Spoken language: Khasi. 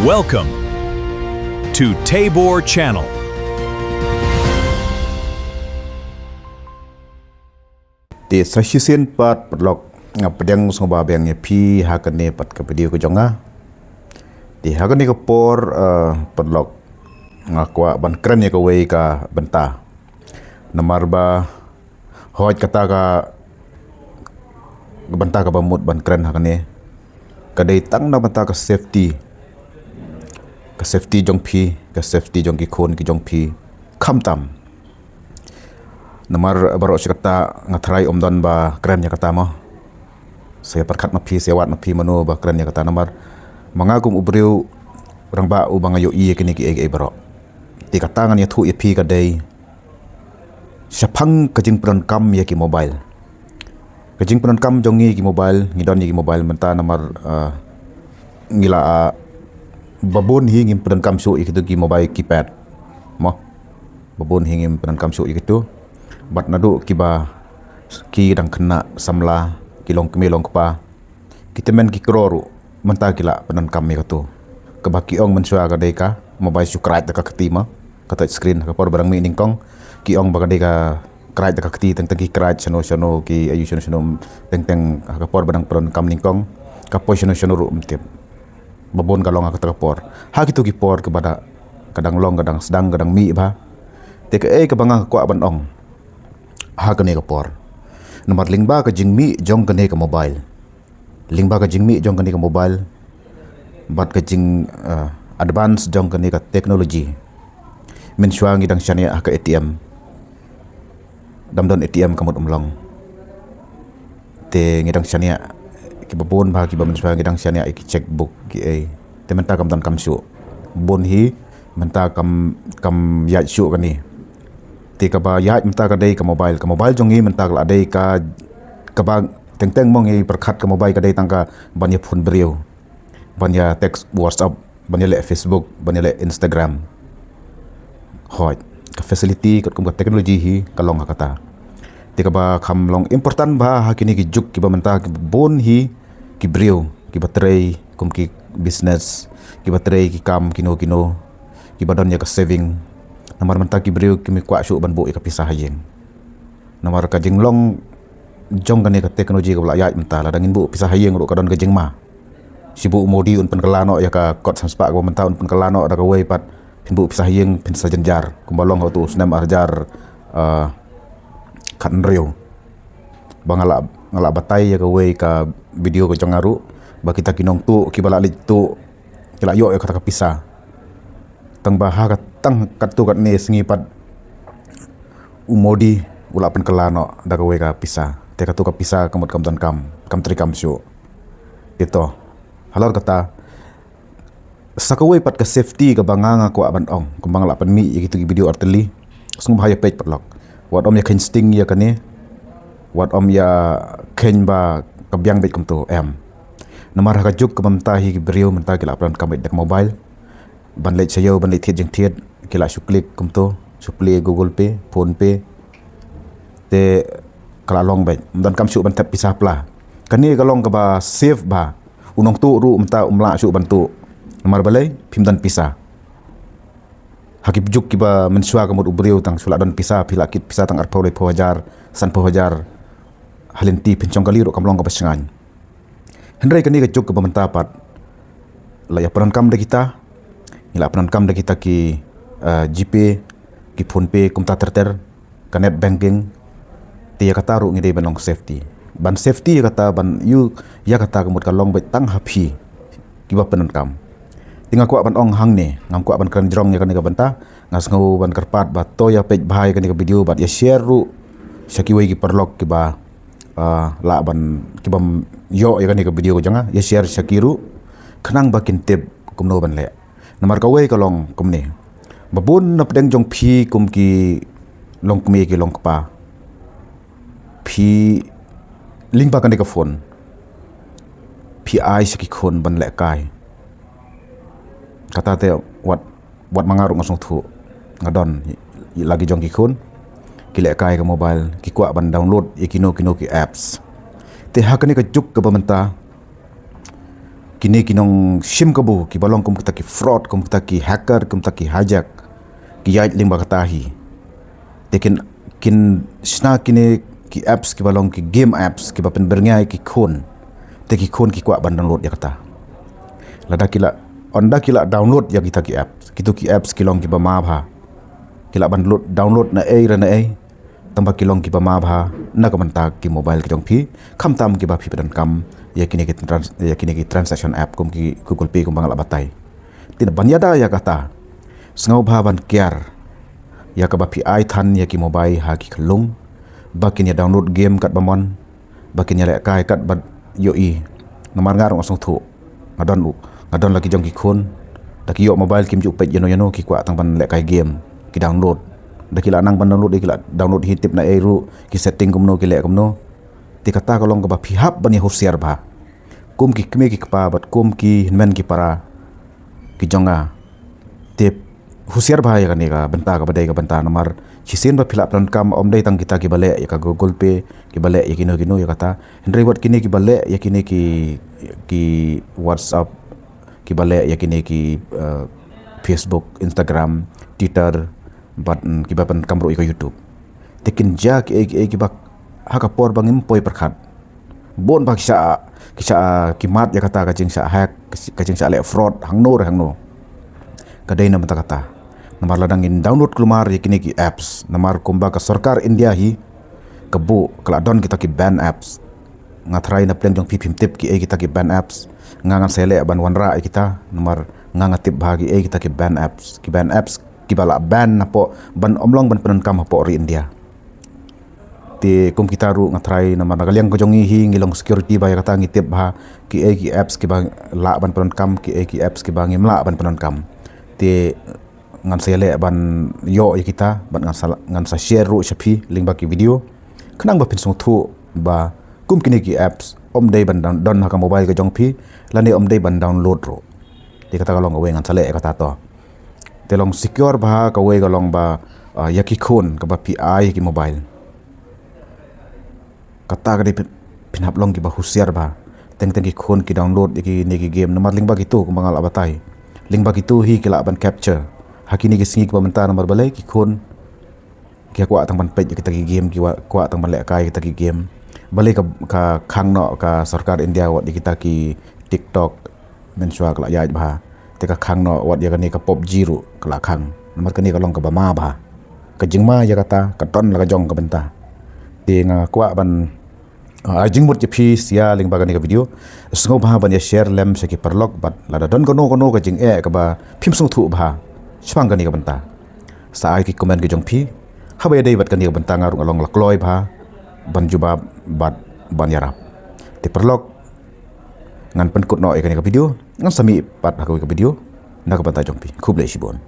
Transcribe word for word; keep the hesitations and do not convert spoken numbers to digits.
Welcome to Tabor Channel. Te sa shisien pat paralok, nga pdiang sngewbha biang ïa phi ha kane pat ka video ka jong nga. Te ha kane ka por, eh, paralok, nga kwah ban kren ïa kawei ka bynta. Namar ba hooid kata ka bynta kaba mut ban kren ha kane ka dei tang na bynta ka safety. Ka safety jong phi, ka safety jong ki khun ki jong phi. Khamtam. Namar baroh shi katta nga tharai ym don ba kren ïa kata mo. Sa ïa pyrkhat ma phi, sa ïa wad ma phi mano ba kren ïa kata namar ma nga kum u briew rangbah uba nga ïohi ïa kine kiei kiei baroh. Te kata ngan ïathuh ïa phi ka dei shaphang ka jingpyndonkam ïa ki mobile. Ka jingpyndonkam jong ngi ki mobile, ngi don ïa ki mobile mynta namar, ah, ngi la, ah, ba bun hi ngim pyndonkam shuh ïa kitu ki mobile keypad. Mo. Ba bun hi ngim pyndonkam shuh ïa kitu. Bad naduh kiba ki dang khynnah samla, ki long kmie long kpa, ki tymmen ki kro ruh mynta ki la pyndonkam ïa katu. Kaba ki ong mynshuwa ka dei ka mobile shu krait da ka kti mo, ka touch screen. Ha ka por ba dang mih nyngkong ki ong ba ka dei ka krait da ka kti, teng teng ki krait shano shano, ki aiu shano shano, teng teng ha ka por ba dang pyndonkam nyngkong ka poi shano shano ruh ym tip. Ba bun ka long ha kata ka por. Ha kitu ki por kaba da ka dang long, ka dang sdang, ka dang mih bha. Te kaei kaba nga kwah ban ong ha kane ka por, namar lyngba ka jingmih jong kane ka mobile, lyngba ka jingmih jong kane ka mobile bad ka jing, eh, advance jong kane ka technology. Mynshuwa ngi dang shaniah ha ka A T M. Dang don A T M ka mut ym long. Te ngi dang shaniah, kiba bun bha kiba mynshuwa ngi dang shaniah ïa ki checkbook kiei. Te mynta kam donkam shuh. Bun hi mynta kam, kam ïaid shuh kane. Te kaba ïaid mynta ka dei ka mobile. Ka mobile jong ngi mynta ka la dei ka, kaba teng teng mo ngi pyrkhat ka mobile ka dei tang ka ban ïa phone briew, ban ïa text WhatsApp, ban ïa leh Facebook, ban ïa leh Instagram. Hooid, ka facility katkum ka technology hi ka long ha kata. Te kaba kham long important bha ha kine ki juk kiba mynta kiba bun hi ki briew kiba trei kum ki business, kiba trei ki kam kino kino, kiba don ïa ka saving. Namar mynta ki briew kim kwah shuh ban buh ïa ka pisa ha ïing. Namar ka jinglong jong kane ka technology kaba la ïaid mynta, lada ngin buh pisa ha ïing ruh ka don ka jingma. Shi buh u Modi un pynkylla noh ïa ka kot san spah kaba mynta un pynkylla noh da kawei pat, phin buh pisa ha ïing phin sa jynjar. Kumba long ha utu u snem ar hajar, ah, khathynriew. Ba nga la, nga la batai ïa kawei ka video ka jong nga ruh ba kita ki nongtuh kiba la leit tuh ki la ïoh ïa kata ka pisa. Tang ba ha ka tang katto katne sngi pat u Modi u la pynkylla noh da kawei ka pisa. Te katto ka pisa ka mut kam donkam, kam treikam shuh. Te to, halor kata, sa kawei pat ka safety kaba nga nga kwah ban ong, kumba nga la pynmih ïa kitu ki video artylli. Sngewbha ïa peit paralok. Wat ym ïa kheiñ sting ïa kane. Wat ym ïa kheiñ ba ka biang beit kumto, em. Namar ha ka juk kaba mynta hi ki briew mynta ki la pyndonkam beit da ka mobile. Ban leit sha ïew, ban leit thied jingthied, ki la shu click kumto, shu Pay, Google Pay, PhonePe. Te ka la long beit, ym donkam shuh ban thep pisa pla. Kane ka long kaba safe bha. U nongtuh ruh mynta um lah shuh ban tuh. Namar balei? Phim don pisa. Ha ki juk kiba mynshuwa ka mut u briew tang shu la don pisa, phi la kit pisa tang arphew, laiphew hajar, sanphew hajar. Ha lynti phin shong kali ruh kam long kaba shngaiñ. Hynrei kane ka juk kaba mynta pat la ïa pyndonkam da kita, ngi la pyndonkam da kita ki, eh, GPay, ki PhonePe, kumta ter ter, ka net banking. Te ïa kata ruh ngi dei ban long safety. Ban safety ïa kata, ban ïoh ïa kata ka mut ka long beit tang ha phi kiba pyndonkam. Te nga kwah ban ong hangne, ngam kwah ban kren jrong ïa kane ka bynta, nga sngew ban kyrpad ba to ïa peit bha ïa kane ka video bad ïa share ruh sha kiwei ki paralok kiba, ah, lah ban, kibym ïoh ïa kane ka video ka jong nga, ïa share sha ki ruh khnang ba kin tip kumno ban leh. Namar kawei ka long kumne. Ba bun na pdeng jong phi kum ki long kmie ki long kpa, phi lyngba kane ka phone phi ai sha ki khun ban lehkai. Kata te wat, wat ma nga ruh nga sngewthuh. Nga don la ki jong ki khun, ki lehkai ka mobile, ki kwah ban download ïa kino kino ki apps. Te ha kane ka juk kaba mynta kine ki nongshim kabu kiba long kum kita ki fraud, kum kita ki hacker, kum kita ki hijack, ki ïaid lyngba kata hi. Te kin, kin shna kine ki apps kiba long ki game apps kiba pynbyrngia ïa ki khun. Te ki khun ki kwah ban download ïa kata. Lada ki la, ynda ki la download ïa kita ki apps, kito ki apps ki long kiba ma bha. Ki lah ban download, download na ei re na ei, tangba ki long kiba ma bha na ka bynta ki mobile ki jong phi, khamtam kiba phi pyndonkam ïa kine ki trans-, ïa kine ki transaction app kum ki Google Pay kumba nga la batai. Te ban ïada ïa kata, sngewbha ban kiar ïa kaba phi ai than ïa ki mobile ha ki khyllung ba kin ïa download game katba mon, ba kin ïa lehkai katba ïohi. Namar nga ruh nga sngewthuh, nga don u, nga don la ki jong ki khun, da ki ïoh mobile kim ju peit ïano ïano, ki kwah tang ban lehkai game, ki download. Da ki la nang ban download, da ki la download hi, tip na ei ruh, ki setting kumno, ki leh kumno. Te kata ka long kaba phi hap ban ïa husiar bha, kum ki kmie ki kpa bad kum ki hynmen ki para ki jong nga. Te husiar bha ïa kane ka bynta, kaba dei ka bynta, namar shisien ba phi lah pyndonkam, ym dei tang kita kiba leh ïa ka Google Pay, kiba leh ïa kino kino ïa kata, hynrei wat kine kiba leh ïa kine ki, ki WhatsApp, kiba leh ïa kine ki, eh, Facebook, Instagram, Twitter, bad, mm, kiba pyndonkam ruh ïa ka YouTube. Te kin jia kiei kiei kiba ha ka por ba ngim poi pyrkhat, bun ba ki shah, ki shah, ki mad ïa kata ka jingshah hack, ka jingshah leh fraud hangno re hangno. Ka dei na bynta kata. Namar lada ngin download kulmar ïa kine ki apps, namar kumba ka sorkar India hi ka buh, ka la don kita ki ban apps. Nga tharai na pdeng jong phi phim tip kiei kita ki ban apps. Nga ngan sa leh ban wanrah ïa kita, namar nga nga tip bha kiei kita ki ban apps. Ki ban apps kiba la ban hapoh, ban ym long ban pyndonkam hapoh ri India. Te kum kita ruh nga tharai namar na ka liang ka jong ngi hi ngi long security bha ïa kata, ngi tip bha kiei ki apps kiba lah ban pyndonkam, kiei ki apps kiba ngim lah ban pyndonkam. Te ngan sa ïaleh ban ïoh ïa kita, bad ngan sa, ngan sa share ruh sha phi lyngba ki video, khnang ba phin sngewthuh ba kum kine ki apps ym dei ban don, don ha ka mobile ka jong phi, lane ym dei ban download ruh. Te kata ka long kawei, ngan sa leh ïa kata to. Te long secure bha, kawei ka long ba, ah, ïa ki khun kaba phi ai ïa ki mobile, kata ka dei phin, phin hap long kiba husiar bha. Teng teng ki khun ki download ïa kine ki game, namar lyngba kito kumba nga la batai, lyngba kito hi ki lah ban capture ha kine ki sngi kiba mynta, namar balei ki khun ki kwah tang ban peit ïa kita ki game, ki wa-, kwah tang ban lehkai ïa kita ki game. Balei ka, ka khang noh ka sorkar India wat ïa kita ki TikTok, mynshuwa ka la ïaid bha. Te ka khang noh wat ïa kane ka PUBG ruh ka la khang. Namar kane ka long kaba ma bha. Ka jingma ïa kata ka don la ka jong ka bynta. Te nga kwah ban, ah, ai jingmut ïa phi sha lyngba kane ka video. Sngewbha ban ïa share lem sha ki paralok, bad lada don kano kano ka jingeh kaba phim sngewthuh bha shaphang kane ka bynta, sa ai ki comment ki jong phi. Haba ïadei bad kane ka bynta nga ruh nga long la kloi bha ban jubab bad ban ïarap. Te paralok, ngan pynkut noh ïa kane ka video, ngan sa mih pat ha kawei ka video na ka bynta jong phi. Khublei shibun.